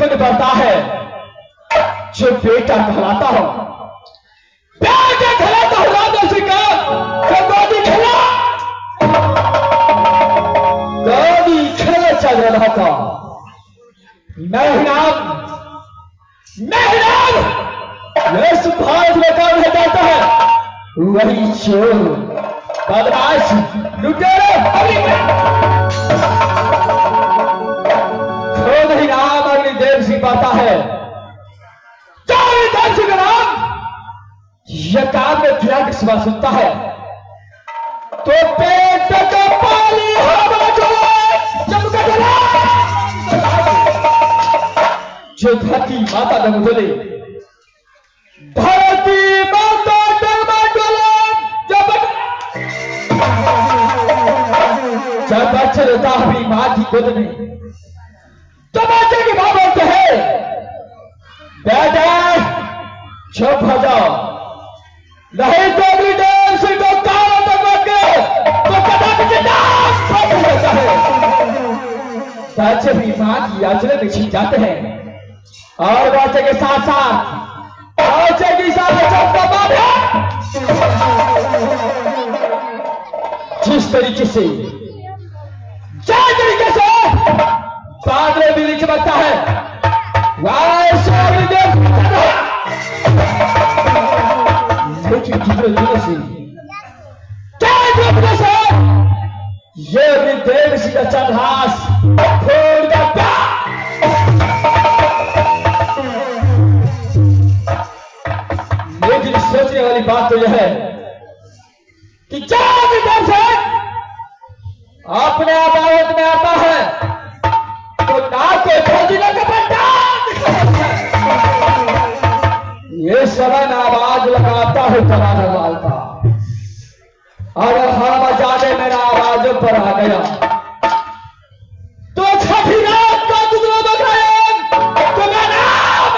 पुण्य बढ़ता है जो बेटा कहलाता हो। बेटा कहलाता हो राजा सिंह का जो गोदी खेला, गोदी खेला चल रहा था। मैं नाम, मैं नाम इस भारत में कौन है जाता है? वही चोर, बदमाश, लुटेरे। खुद ही नाम अग्निदेव सिंह पाता है। देव सिंह का नाम यह काम में गिरा के सुनता है तो पेट का पानी हवा जो धरती माता डगमगोले, धरती माता डगमगोले। जब जब बच्चे रहता अपनी माँ की गोद में तो बच्चे की माँ बोलते हैं, बेटा चुप हो जाओ, नहीं तो अग्निदेव सिंह को कारों तक तो कदापि जाता है। बच्चे भी माँ की आंचले में छिप जाते हैं और बच्चे के साथ साथ बच्चे की साथ जिस तरीके से, जिस तरीके से बादल बिजली चमकता है वैसे अग्निदेव लेकिन कितने दिनों से, क्या से ये अग्निदेव सिंह का चंद्रहास खून का प्यार। लेकिन सोचने वाली बात तो यह है कि क्या अग्निदेव से अपने अदालत में आता है तो ना कोई फौजी ना कपड़ा, ये समय आवाज लगाता है तमाम लाल का। अगर हम जाने मेरा आवाज पर आ गया तो छठी रात का दूसरा बकरा तो मैं नाम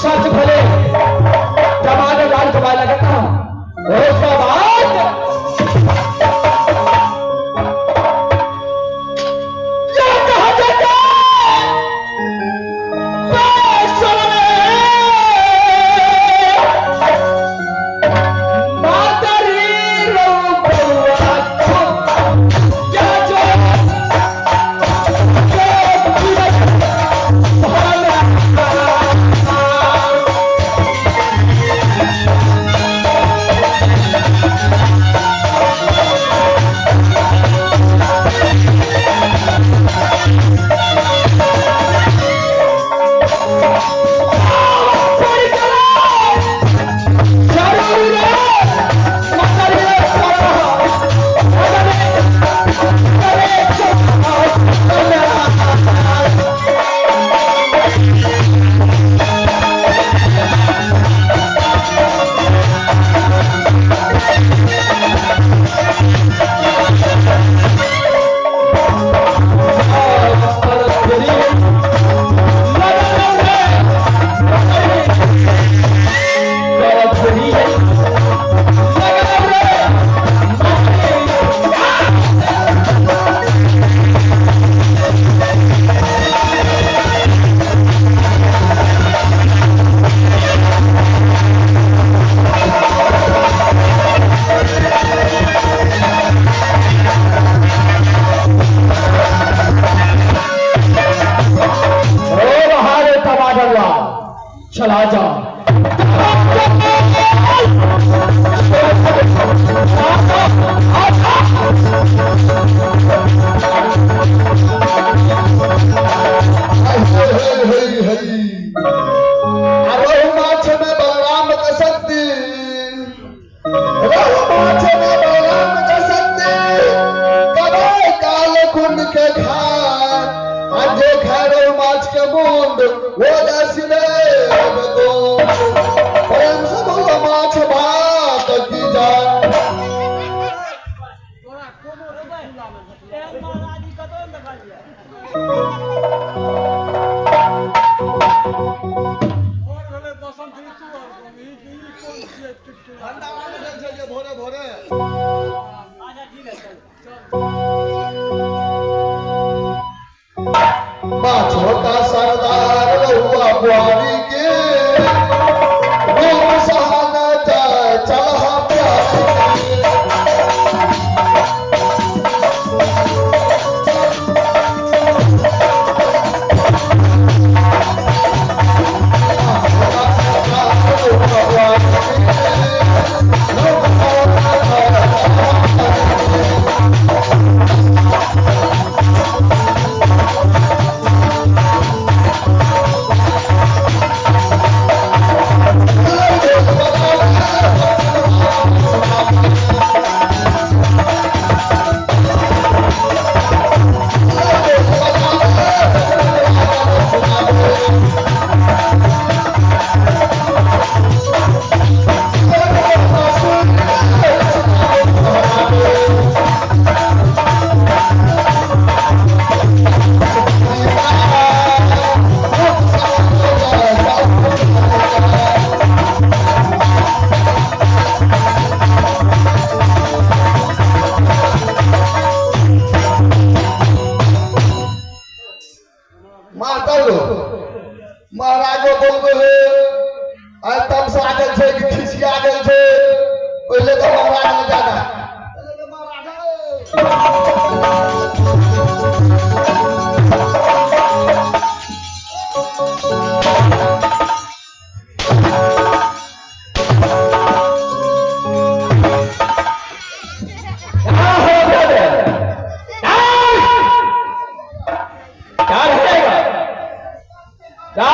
सच भले टमाटर लाल कमाए लगता हूं उसका बाद यह कहा जाता चला जा। माछ में बलराम का शक्ति, माछ में बलराम का शक्ति, कबे काल कुंड के घाट आज घर माछ के मुंड वो प्रेम से बोलो माछ भात की जान। भोरे भोरे माछ। होता सरदार रहुआ बुआरी के रूप सहाना जाए चलहा प्यारी के। होता सरदार रहुआ बुआरी के रूप सहाना जाए चलहा प्यारी के। महाराजो बोलबे हे आइ तमसा गेल छै कि खिसिया गेल छै, पहिले तऽ महाराज ने जाना। क्या रहेगा? क्या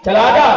चला जा।